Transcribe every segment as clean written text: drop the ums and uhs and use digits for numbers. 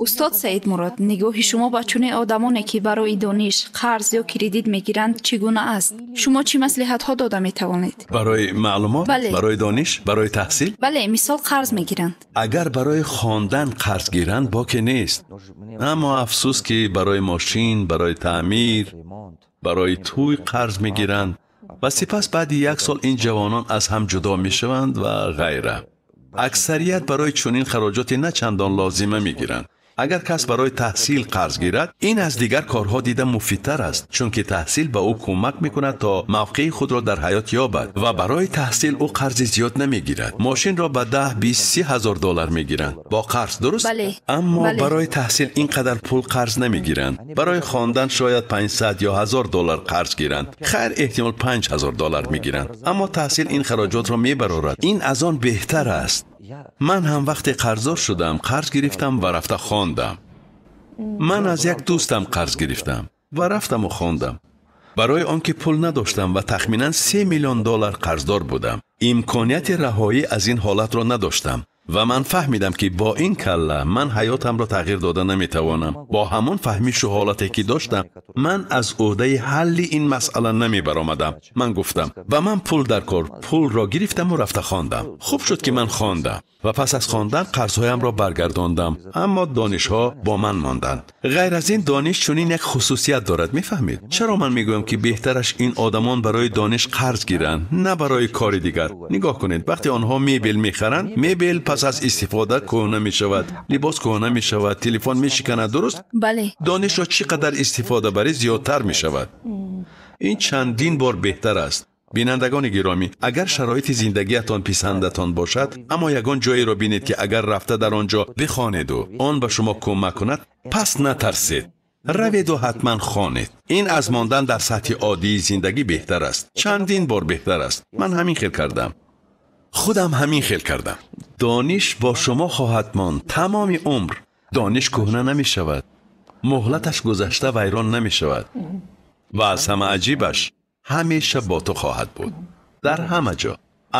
Устод Саид Мурод, нигоҳи шумо ба чунин одамоне, ки барои дониш қарз ё кредит мегиранд, чӣ гуна аст? Шумо чӣ маслиҳатҳо дода метавонед? Барои маълумот? Бале. Барои дониш? Барои таҳсил? Бале, мисол қарз мегиранд. Агар барои хондан қарз гиранд, боке нест. Аммо афсӯс, ки барои мошин, барои таъмир, барои тӯй қарз мегиранд ва сипас баъди як сол ин ҷавонон аз ҳам ҷудо мешаванд ва ғайра. Аксарият барои чунин хароҷоти на чандон лозима мегиранд. Агар кас барои таҳсил қарз гирад, ин аз дигар корҳо дида муфидтар аст, чунки таҳсил ба ӯ кӯмак мекунад то мавқеи худро дар ҳаёт ёбад ва барои таҳсил ӯ қарзи зиёд намегирад. Мошинро ба 10, 20, 30 ҳазор доллар мегиранд бо қарз, дуруст? Бале. Аммо бале. Барои таҳсил ин қадар пул қарз намегиранд. Барои хондан шояд 500 ё 1000 доллар қарз гиранд. Хайр, эҳтимол 5000 доллар мегиранд. Аммо таҳсил ин хароҷотро мебарорад. Ин аз он беҳтар аст. Ман ҳам вақте қарздор шудам, қарз гирифтам ва рафта хондам. Ман аз як дӯстам қарз гирифтам ва рафтаму хондам. Барои он ки пул надоштам ва тахминан 3 миллион доллар қарздор будам. Имконияти раҳоӣ аз ин ҳолатро надоштам ва ман фаҳмидам, ки бо ин калла ман ҳаётамро тағйир дода наметавонам. Бо ҳамон фаҳмишу ҳолате ки доштам, ман аз ӯҳдаи ҳалли ин масъала намебаромадам. Ман гуфтам, ба ман пул дар кор, пулро гирифтаму рафта хондам. Хуб шуд, ки ман хондам ва пас аз хондан қарзҳоямро баргардондам, аммо донишҳо бо ман монданд. Ғайр аз ин, дониш чунин як хусусият дорад, мефаҳмед? Чаро ман мегӯям, ки беҳтараш ин одамон барои дониш қарз гиранд, на барои кори дигар? Нигоҳ кунед, вақте онҳо мебел мехаранд, мебел пас аз истифода кӯҳна мешавад, либос кӯҳна мешавад, телефон мешиканад, дуруст? Бале. Донишро чӣ қадар истифода барӣ, зиёдтар мешавад. Ин чандин бор беҳтар аст. Бинандагони гиромӣ, агар шароити зиндагиятон писандатон бошад, аммо ягон ҷоеро бинед, ки агар рафта дар он ҷо бихонеду он ба шумо кӯмак кунад, пас натарсед, раведу ҳатман хонед. Ин аз мондан дар сатҳи оддии зиндагӣ беҳтар аст, чандин бор беҳтар аст. Ман ҳамин хел кардам, худам ҳамин хел кардам. Дониш бо шумо хоҳад монд тамоми умр. Дониш кӯҳна намешавад, муҳлаташ гузашта вайрон намешавад ва аз ҳама аҷибаш ҳамеша бо ту хоҳад буд дар ҳама ҷо.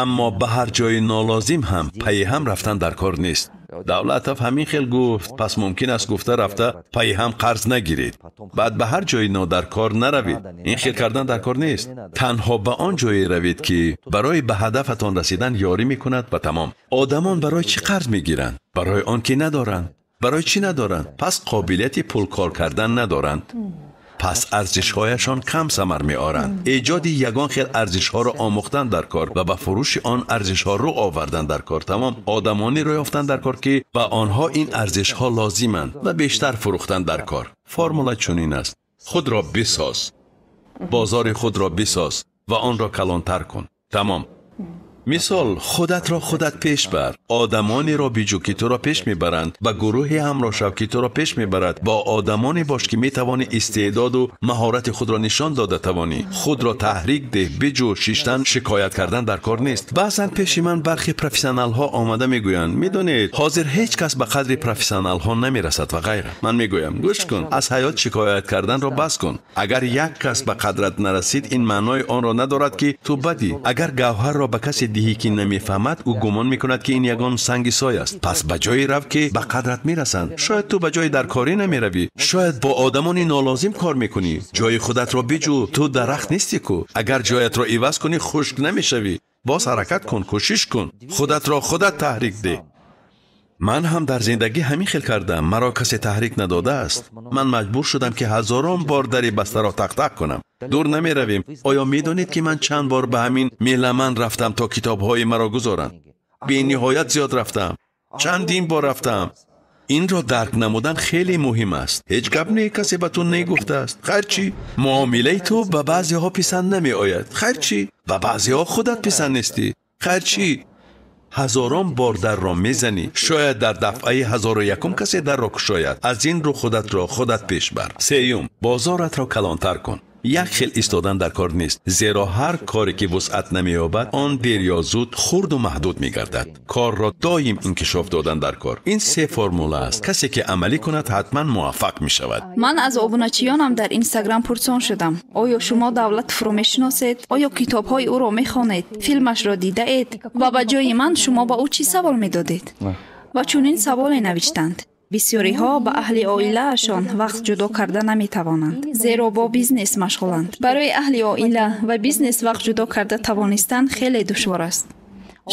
Аммо ба ҳар ҷои нолозим ҳам пайи ҳам рафтан дар кор нест. Давлатов ҳамин хел гуфт, пас мумкин аст гуфта рафта пайи ҳам қарз нагиред, баъд ба ҳар ҷои нодаркор наравед. Ин хел кардан дар кор нест. Танҳо ба он ҷое равед, ки барои ба ҳадафатон расидан ёрӣ мекунад ва тамом. Одамон барои чӣ қарз мегиранд? Барои он ки надоранд. Барои чӣ надоранд? Пас қобилияти пул кор кардан надоранд. Пас арзишҳояшон кам самар меоранд. Эҷоди ягон хел арзишҳоро омӯхтан дар кор ва ба фурӯши он арзишҳо рӯ овардан дар кор. Тамом одамонеро ёфтан дар кор, ки ба онҳо ин арзишҳо лозиманд ва бештар фурӯхтан дар кор. Формула чунин аст: худро бисоз, бозори худро бисоз ва онро калонтар кун. Тамом. Мисол, худатро худат пеш бар. Одамонеро биҷӯ, ки туро пеш мебаранд. Ба гурӯҳе ҳамроҳ шав, ки туро пеш мебарад. Бо одамоне бош, ки метавонӣ истеъдоду маҳорати худро нишон дода тавонӣ. Худро таҳрик деҳ, биҷӯ. Шиштан, шикоят кардан дар кор нест. Баъзан пеши ман бархе профессионалҳо омада мегӯянд, медонед, ҳозир ҳеҷ кас ба қадри профессионалҳо намерасад ва ғайра. Ман мегӯям, гӯш кун, аз ҳаёт шикоят карданро бас кун. Агар як кас ба қадрат нарасид, ин маънои онро надорад, ки ту бадӣ. Агар гавҳарро ба касе диҳӣ, ки намефаҳмад, ӯ гумон мекунад, ки ин ягон санги сой аст. Пас ба ҷое рав, ки ба қадрат мерасанд. Шояд ту ба ҷои даркорӣ намеравӣ, шояд бо одамони нолозим кор мекунӣ. Ҷои худатро биҷӯ, ту дарахт нестӣ ку. Агар ҷоятро иваз кунӣ, хушк намешавӣ. Боз ҳаракат кун, кӯшиш кун, худатро худат таҳрик деҳ. Ман ҳам дар зиндагӣ ҳамин хел кардам. Маро касе таҳрик надодааст. Ман маҷбур шудам, ки ҳазорон бор дари бастаро тақ-тақ кунам. Дур намеравем. Оё медонед, ки ман чанд бор ба ҳамин меламан рафтам, то китобҳои маро гузоранд? Бениҳоят зиёд рафтам, чандин бор рафтам. Инро дарк намудан хеле муҳим аст. Ҳеҷ гап не, касе ба ту негуфтааст. Хайр чӣ? Муомилаи ту ба баъзеҳо писанд намеояд. Хайр чӣ? Ба баъзеҳо худат писанд нестӣ. Хайр чӣ? Ҳазорон бор дарро мезанӣ, шояд дар дафъаи 1001 касе дарро кушояд. Аз ин рӯ худатро худат пеш бар. Сеюм, бозоратро калонтар кун. Як хел истодан дар кор нест, зеро ҳар коре ки вусъат намеёбад, он дер ё зуд хурду маҳдуд мегардад. Корро доим инкишоф додан дар кор. Ин се формула аст. Касе ки амалӣ кунад, ҳатман муваффақ мешавад. Ман аз обуначиёнам дар Инстаграм пурсон шудам: оё шумо Давлатовро мешиносед? Оё китобҳои ӯро мехонед? Филмашро дидаед? Ва ба ҷои ман шумо ба ӯ чӣ савол медодед? Ва чунин саволе навиштанд. Бисёриҳо ба аҳли оилаашон вақт ҷудо карда наметавонанд, зеро бо бизнес машғуланд. Барои аҳли оила ва бизнес вақт ҷудо карда тавонистан хеле душвор аст.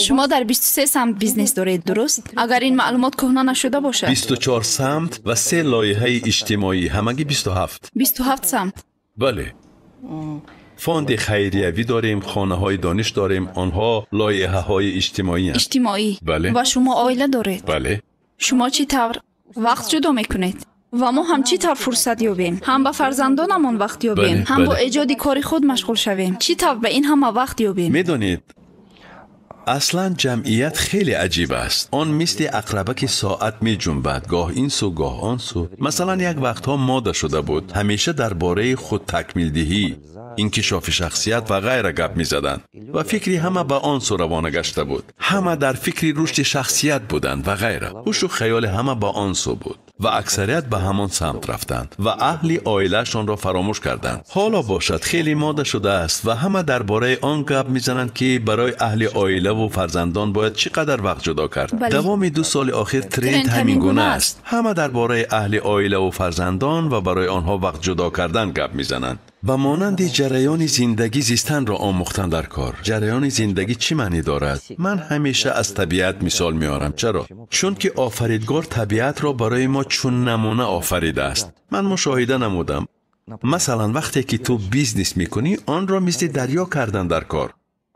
Шумо дар 23 самт бизнес доред, дуруст? Агар ин маълумот кӯҳна нашуда бошад. 24 самт ва 3 лоиҳаи иҷтимоӣ, ҳамагӣ 27. 27 самт. Бале. Фонди хайриявӣ дорем, хонаҳои дониш дорем, онҳо лоиҳаҳои иҷтимоиянд. Иҷтимоӣ. Бале. Ва шумо оила доред? Бале. Шумо чӣ тавр вақт ҷудо мекунед? Ва мо ҳам чӣ тавр фурсат ёбем? Ҳам ба фарзандонамон вақт ёбем, ҳам бо эҷоди кори худ машғул шавем. Чӣ тавр ба ин ҳама вақт ёбем? Медонед, аслан ҷамъият хеле аҷиб аст. Он мисли ақрабаки соат меҷунбад, гоҳ ин сӯ, гоҳ он сӯ. Масалан, як вақтҳо мода шуда буд, ҳамеша дар бораи худтакмилдиҳӣ, инкишофи шахсият ва ғайра гап мезаданд ва фикри ҳама ба он сӯ равона гашта буд. Ҳама дар фикри рушди шахсият буданд ва ғайра. Ҳушу хаёли ҳама ба он сӯ буд ва аксарият ба ҳамон самт рафтанд ва аҳли оилаашонро фаромӯш карданд. Ҳоло бошад хеле мода шудааст ва ҳама дар бораи он гап мезананд, ки барои аҳли оилаву фарзандон бояд чӣ қадар вақт ҷудо кард. Давоми 2 соли охир тренд ҳамин гуна аст. Ҳама дар бораи аҳли оилаву фарзандон ва барои онҳо вақт ҷудо кардан гап мезананд. Ба монанди ҷараёни зиндагӣ зистанро омӯхтан дар кор. Ҷараёни зиндагӣ чӣ маънӣ дорад? Ман ҳамеша аз табиат мисол меорам. Чаро? Чунки офаридгор табиатро барои мо чун намуна офаридааст. Ман мушоҳида намудам. Масалан, вақте ки ту бизнес мекунӣ, онро мисли дарё кардан дар кор.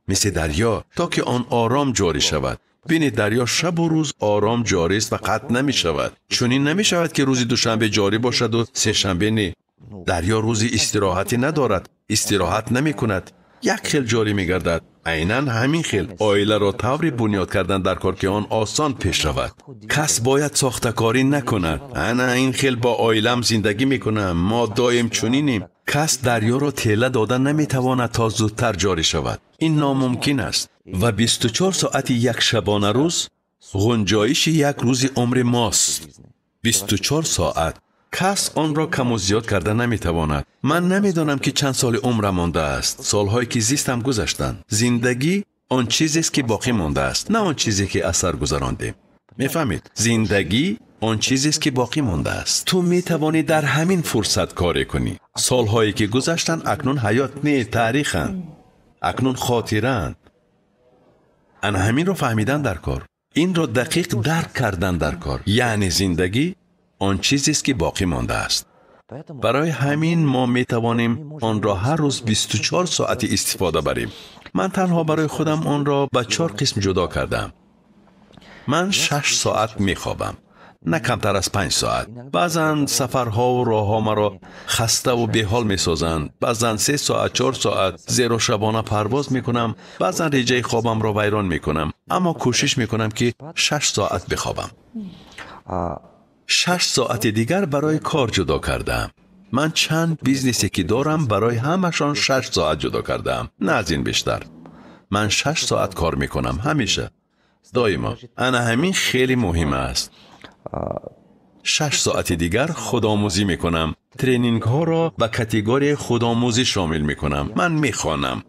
Мисли дарё, то ки он ором ҷорӣ шавад. Бинед, дарё шабу рӯз ором ҷорист ва қатъ намешавад. Чунин намешавад, ки рӯзи душанбе ҷорӣ бошаду сешанбе не. Дарё рӯзи истироҳатӣ надорад, истироҳат намекунад, як хел ҷорӣ мегардад. Айнан ҳамин хел оиларо тавре бунёд кардан дар кор, ки он осон пеш равад. Кас бояд сохтакорӣ накунад. Ана ин хел бо оилам зиндагӣ мекунам, мо доим чунинем. Кас дарёро тела дода наметавонад то зудтар ҷорӣ шавад. Ин номумкин аст. Ва 24 соати як шабона рӯз ғунҷоиши як рӯзи умри мост. 24 соат. Кас онро каму зиёд карда наметавонад. Ман намедонам, ки чанд соли умрам мондааст. Солҳое ки зистам гузаштанд. Зиндагӣ он чизест, ки боқӣ мондааст, на он чизе, ки аз сар гузарондем. Мефаҳмед? Зиндагӣ он чизест, ки боқӣ мондааст. Ту метавонӣ дар ҳамин фурсат коре кунӣ. Солҳое ки гузаштанд акнун ҳаёт не, таъриханд, акнун хотираанд. Ана ҳаминро фаҳмидан дар кор, инро дақиқ дарк кардан дар кор. Яъне зиндагӣ он чизест, ки боқӣ мондааст. Барои ҳамин мо метавонем онро ҳар рӯз 24 соати истифода барем. Ман танҳо барои худам онро ба 4 қисм ҷудо кардам. Ман 6 соат мехобам, на камтар аз 5 соат. Баъзан сафарҳову роҳҳо маро хаставу беҳол месозанд. Баъзан 3 соат, 4 соат, зеро шабона парвоз мекунам. Баъзан реҷаи хобамро вайрон мекунам, аммо кӯшиш мекунам, ки 6 соат бихобам. 6 соати дигар барои кор ҷудо кардаам. Ман чанд бизнесе ки дорам, барои ҳамашон 6 соат ҷудо кардаам, на аз ин бештар. Ман 6 соат кор мекунам ҳамеша, доимо. Ана ҳамин хеле муҳим аст. 6 соати дигар худомӯзӣ мекунам. Тренингҳоро ба категорияи худомӯзӣ шомил мекунам. Ман мехонам.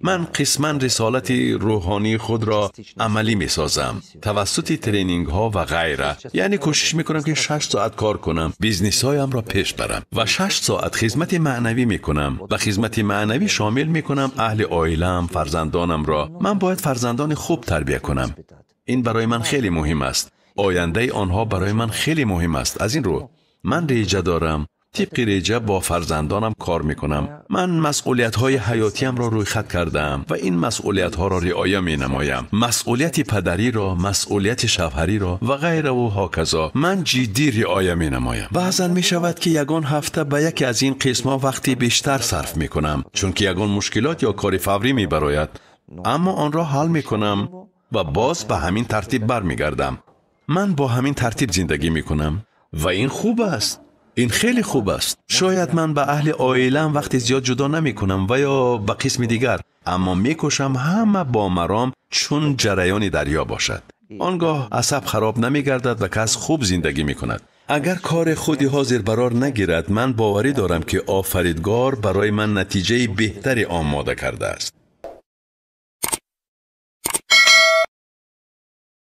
Ман қисман рисолати рӯҳонии худро амалӣ месозам тавассути тренингҳо ва ғайра. Яъне кӯшиш мекунам, ки 6 соат кор кунам, бизнесҳоямро пеш барам ва 6 соат хизмати маънавӣ мекунам. Ба хизмати маънавӣ шомил мекунам аҳли оилам, фарзандонамро. Ман бояд фарзандони хуб тарбия кунам. Ин барои ман хеле муҳим аст. Ояндаи онҳо барои ман хеле муҳим аст. Аз ин рӯ ман реҷа дорам. Тибқи реҷа бо фарзандонам кор мекунам. Ман масъулиятҳои ҳаётиямро рӯйхат кардаам ва ин масъулиятҳоро риоя менамоям. Масъулияти падариро, масъулияти шавҳариро ва ғайраву ҳоказо ман ҷиддӣ риоя менамоям. Баъзан мешавад, ки ягон ҳафта ба яке аз ин қисмҳо вақти бештар сарф мекунам, чунки ягон мушкилот ё кори фаврӣ мебарояд, аммо онро ҳал мекунам ва боз ба ҳамин тартиб бармегардам. Ман бо ҳамин тартиб зиндагӣ мекунам ва ин хуб аст. Ин хеле хуб аст. Шояд ман ба аҳли оилам вақти зиёд ҷудо намекунам ва ё ба қисми дигар, аммо мекӯшам ҳама бо маром чун ҷараёни дарё бошад. Он гоҳ асаб хароб намегардад ва кас хуб зиндагӣ мекунад. Агар кори худи ҳозир барор нагирад, ман боварӣ дорам, ки офаридгор барои ман натиҷаи беҳтаре омода кардааст.